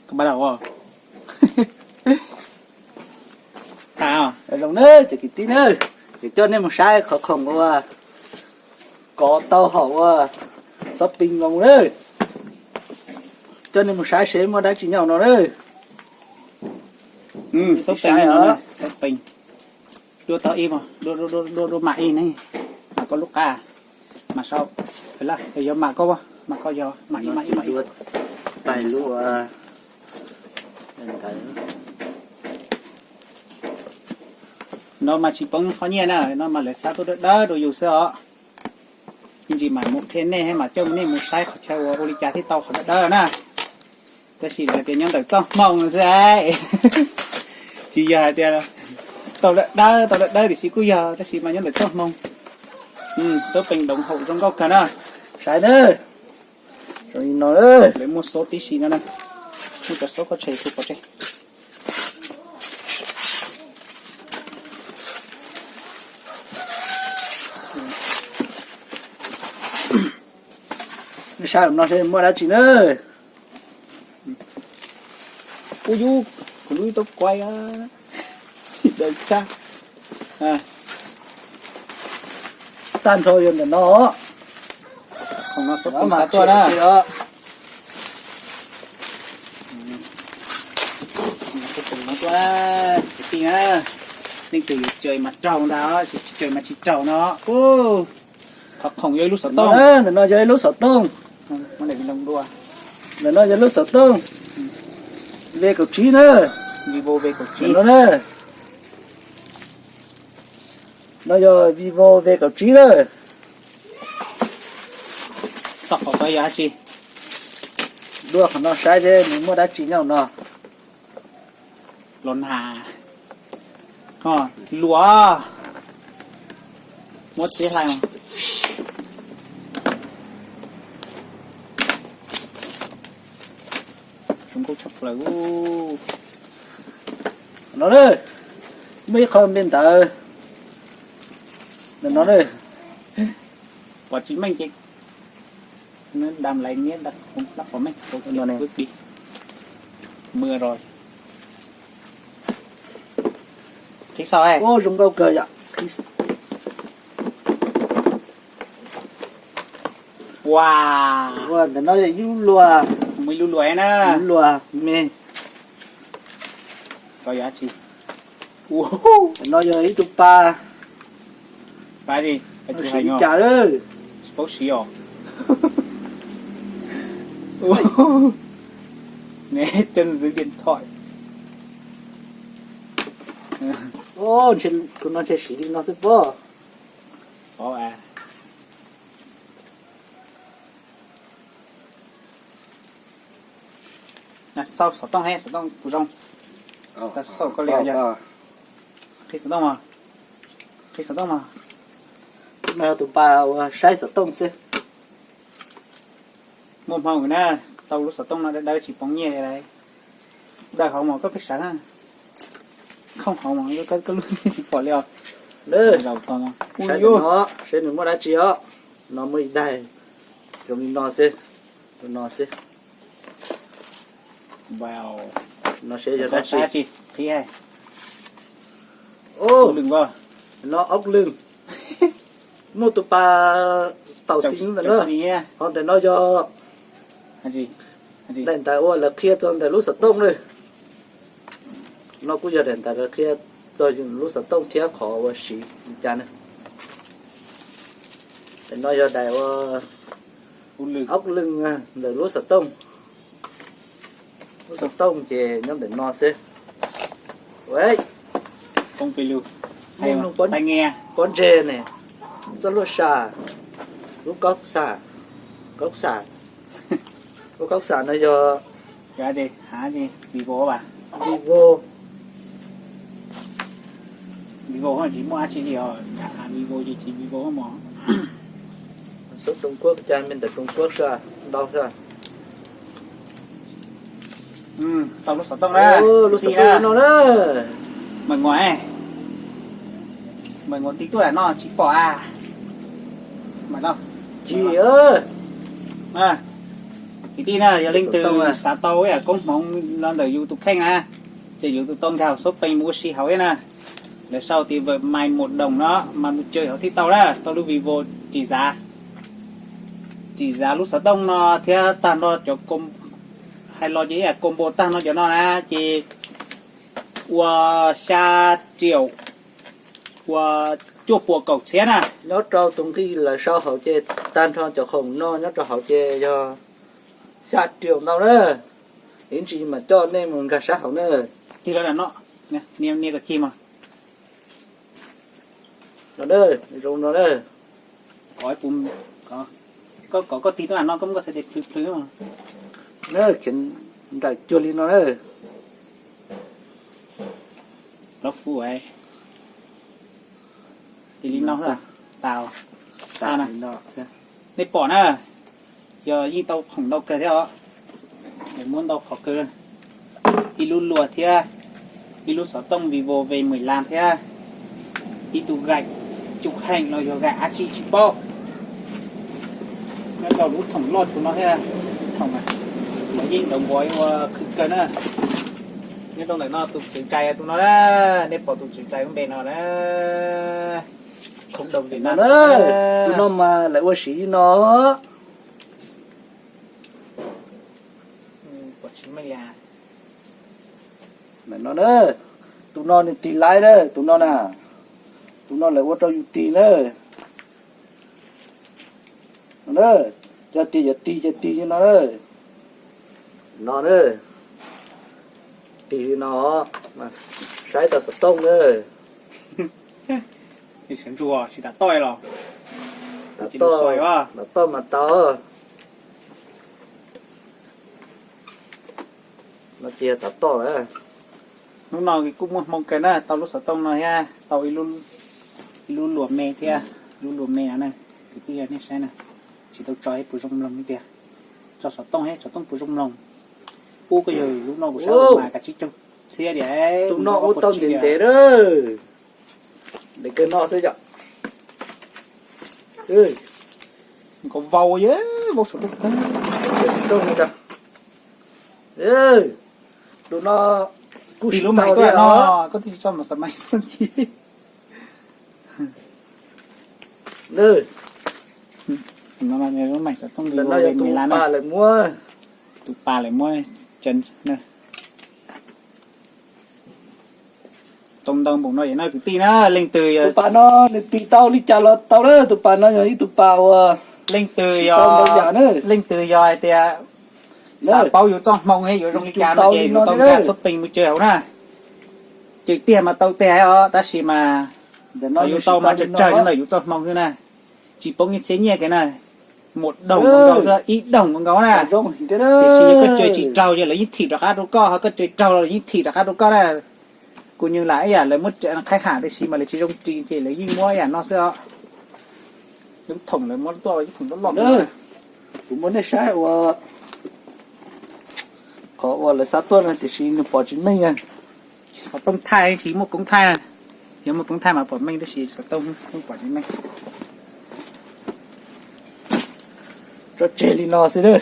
Koj pab lawm os. Zoo nawb cov kwv tij nawb, kuv coj nej mus saib qhov khoom uas kov tau hom ua xauv pees los mus nawb. Coj nej mus saib seb muaj dab tsi nyob hauv no nawb. Xauv pees, xauv pees. Dua tau ib, dua, dua, dua mam ib ne, mam koj lub qab, mam sau, yuav mam koj, mam koj yog mam ib, mam ib, mam ib. Pais lub ntawd. No mas tsis poob qhov nyiaj na, no mas lawv xa tuaj dawb dawb rau yus xwb os. Me ntsis mam mus qhia nej, mam coj nej mus saib qhov chaw uas ua li cas thiaj tau qhov dawb dawb na. Tab sis hais tias nyob ntawm txoj hmoo no xwb, tsis yog hais tias tau dawb dawb, tau dawb dawb tiam sis kuj yog, tab sis mas nyob ntawm txoj hmoo. Xauv pees doov haum zoo nkauj kawg na. Saib na, zoo li no, lawv muaj xauv tib si no na, muaj cov xauv koj tshem tso pov tseg. Nej saib no seb muaj dab tsi na. Ub yub, kuv lub tau kuaib daws tshaj. Tag nrho yog ntawm no. Khoom no xauv pees xa tuaj na. Xauv pees no tuaj, kwv tij na. Leej twg yuav tsawg mas raug ntag, tsis tsawg mas tsis raug no. Qhov khoom yog ib lub xov tooj. Ntawm no yog ib lub xov tooj. Ntawm no yog lub xov tooj V kaum tsib na. Vivo V kaum tsib no na. No yog Vivo V kaum tsib na. Xauv qhov ko yog dab tsi? Dua qhov no saib seb nws muaj dab tsi nyob hauv no. Los nag, luas, muab txiav hlais. Zoo nkauj tshaj plaws. No, muaj ib qho npe ntawv ntawm no. Pom tsis meej ces đâm lại nhé, đâm không lắp vào máy, không có đĩa bước đi. Mưa rồi. Qhib xauj. Ua zoo nkauj kawg yom. Ua, ntawm no yog ib lub luas. Muaj ib lub luas na. Lub luas me. Ko yog dab tsi? Ntawm no yog ib tug pas. Pas li, siv li cas lawm? Tsis paub siv os. Neb chân giữ điện thoại. Tus no ntshe siv li no xwb pob. Xauj xov tooj, xov tooj kuv zoo. Xauj koj li os. Qhib xov tooj mas. Qhib xov tooj mas. No tus pas uas saib xov tooj xwb. Muaj hmoo na, tau lub xov tooj no dawb dawb tsis poob nyiaj li lawm. Daws hauv mas koj pheej sawv na. Khooj hauv mas koj lub tsis pom li os. Zaum tos no, seb nws muaj dab tsi os. No muaj ib daim zoo li no xwb, no xwb. No seb yog dab tsi. Qhib. No ob lwg, muaj tus pas taum xis ntawm no, ho ntawm no yog daim ntawv uas lawv qhia txog ntawm lub xov tooj na. No kuj yog daim ntawv lawv qhia txog lub xov tooj thiab qhov uas siv li cas na. Daim no yog daim ua ob lwg ntawm lub xov tooj. Lub xov tooj ces nyob ntawm no xwb. Pob ntseg ne, txoj luaj sam, lub kaub xam, kaub xam, lub kaub xam no yog Vivo, Vivo, Vivo tsis muaj dab tsi li os, Vivo ces tsis Vivo mog. Xov Trung Quốc cas me ntawm Trung Quốc xwb, ntau xwb. Tau lub xov tooj na, lub xov tooj no na. Meem muas, meem muas tig tuaj no tsis pom a. Meem lauj, cig, Kwv tij na, yog leej twg xav tau ib yam koob hmoov los ntawm yus tus kheej na, ces yus tus tau nkag xub pees mus ua si hauv thiab na. Lawv sau tias vawm mais muam doom no mas mus caw hauv thiaj tau na, tau lub Vivo tsis zav, tsis zav lub xov tooj no thiab tag nrho cov, hais los ces ib yam combo tag nrho cov no na, ces ua xya triệu, ua cuaj puas kaum txhiab na. Nyob rau tus nqi lawv sau hauv ces tag nrho cov khoom no nyob rau hauv ces yog xya triệu ntau na. Ib ntsis mam coj nej mus nkag sab hauv na. Tig los no, nias kom cig mas. No na, zoo no na. Kov, kov koj tig tuaj no koj muab koj txhais tes plhws plhws na. Khiav nrawm cuag li no na. Lov fu, ces li no xwb. Tau. Nej pom na, yog yeej tau khoom ntau kawg thiab os. Lawv muab ntau qhov kawg, ib lub luas thiab, ib lub xov tooj Vivo V mười lăm thiab, ib tug gais cug heem los yog gais dab tsi tsis paub. Nyob rau lub thoom loj tus no thiab, thoom lawv yeej ntaus npuav ua khwv kawg na. Nyob rau ntawm no tus tswv rais tus no na, nej pom tus tswv rais lub npe no na. Khoom doos Việt Nam na, tus no mas lawv ua siv no. Tus no na, tus no nws tig laib na, tus no na, tus no lawv ua rau yus tig na. Yog tias yuav tig ces tig li no na. No na, tig li no, saib tau xov tooj na. Sawv ntsuas tsis tas toj los? Tam toj mas tau. No ces yog tam toj lawm. Hnub no kuj muaj hmoo kawg na, tau lub xov tooj no thiab tau ib lub luas me thiab, lub luas me no na, kwv tij nej saib na, tsis tau tso thiab puas zoo mloog tiag. Tso xov tooj thiab xov tooj puas zoo mloog. Ub, koj yawg, lub no kuv saib mas kav tsib caug txhiab tiag. Tus no ub tau ntev ntev na. Ntev kawg no xwb yom. Nkaus vau, vau saum rooj. Tus no kuj tig lub mais tuaj no, koj twb tsis tso mas xav mais tuaj ncig. Lub mais xov tooj Vivo V mười lăm na. Tus pas lawv muab tsev na. Tau ntau npaum no yom na kwv tij na, leej twg yog tus pas no nws tig tau li cas los tau na, tus pas no yog ib tus pas uas leej twg yog, leej twg yog hais tias xav paub yus txoj hmoo thiab yuav zoo li cas no ces yus tau nkag xub pees mus caw hauv na. Caw tiag mas tau tiag os, tab sis mas yus tau mas tsawg tsawg nyob ntawm yus txoj hmoo xwb na. Tsis poob ib txhiab nyiaj kiag na, muaj doog nkaus xwb, ib doog nkaus na. Tiam sis yog koj caw tsis raug ces lawv yeej thim rov qab rau koj, ho koj caw raug los lawv yeej thim rov qab rau koj na. Kuv nyees lam ib yam lawv muab qhaib ham tiam sis mas lawv tsis zoo ris ces lawv yeej muab ib yam no xwb os. Lub thoom lawv muab tuaj ib thoom loj loj. Kuv muab nej saib ua qhov uas lawv xa tuaj no tiam sis nws pom tsis meej na. Xov tooj thaij tsis muaj koob thaij, yog muaj koob thaij mas pom meej tab sis xov tooj pom tsis meej. Tso tseg li no xwb.